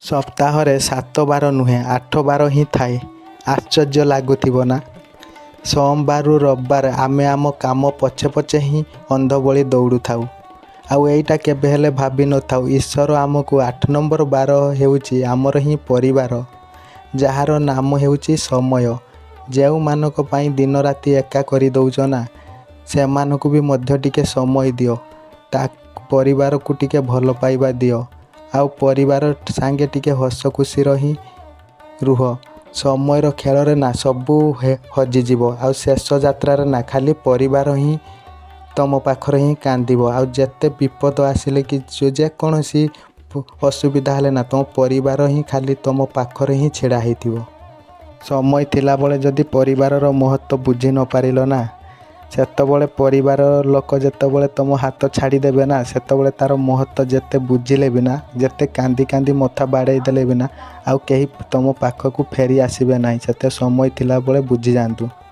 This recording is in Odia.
ସପ୍ତାହରେ ସାତ ବାର ନୁହେଁ, ଆଠ ବାର ହିଁ ଥାଏ। ଆଶ୍ଚର୍ଯ୍ୟ ଲାଗୁଥିବ ନା? ସୋମବାରରୁ ରବିବାର ଆମେ ଆମ କାମ ପଛେ ପଛେ ହିଁ ଅନ୍ଧ ଭଳି ଦୌଡ଼ୁଥାଉ। ଆଉ ଏଇଟା କେବେ ହେଲେ ଭାବି ନଥାଉ, ଈଶ୍ୱର ଆମକୁ 8 ନମ୍ବର ବାର ହେଉଛି ଆମର ହିଁ ପରିବାର, ଯାହାର ନାମ ହେଉଛି ସମୟ। ଯେଉଁମାନଙ୍କ ପାଇଁ ଦିନରାତି ଏକା କରିଦେଉଛ ନା, ସେମାନଙ୍କୁ ବି ମଧ୍ୟ ଟିକେ ସମୟ ଦିଅ। ତା ପରିବାରକୁ ଟିକେ ଭଲ ପାଇବା ଦିଅ ଆଉ ପରିବାର ସାଙ୍ଗେ ଟିକେ ହସ ଖୁସିର ହିଁ ରୁହ। ସମୟର ଖେଳରେ ନା ସବୁ ହଜିଯିବ ଆଉ ଶେଷ ଯାତ୍ରାରେ ନା ଖାଲି ପରିବାର ହିଁ ତମ ପାଖରେ ହିଁ କାନ୍ଦିବ। ଆଉ ଯେତେ ବିପଦ ଆସିଲେ କି ଯେକୌଣସି ଅସୁବିଧା ହେଲେ ନା, ତୁମ ପରିବାର ହିଁ ଖାଲି ତୁମ ପାଖରେ ହିଁ ଛିଡ଼ା ହେଇଥିବ। ସମୟ ଥିଲାବେଳେ ଯଦି ପରିବାରର ମହତ୍ତ୍ୱ ବୁଝି ନ ପାରିଲ ନା, ସେତେବେଳେ ପରିବାର ଲୋକ ଯେତେବେଳେ ତୁମ ହାତ ଛାଡ଼ିଦେବେ ନା, ସେତେବେଳେ ତା'ର ମହତ୍ତ୍ୱ ଯେତେ ବୁଝିଲେ ବି ନା, ଯେତେ କାନ୍ଦି କାନ୍ଦି ମଥା ବାଡ଼େଇ ଦେଲେ ବି ନା, ଆଉ କେହି ତୁମ ପାଖକୁ ଫେରି ଆସିବେ ନାହିଁ। ସେତେ ସମୟ ଥିଲାବେଳେ ବୁଝିଯାଆନ୍ତୁ।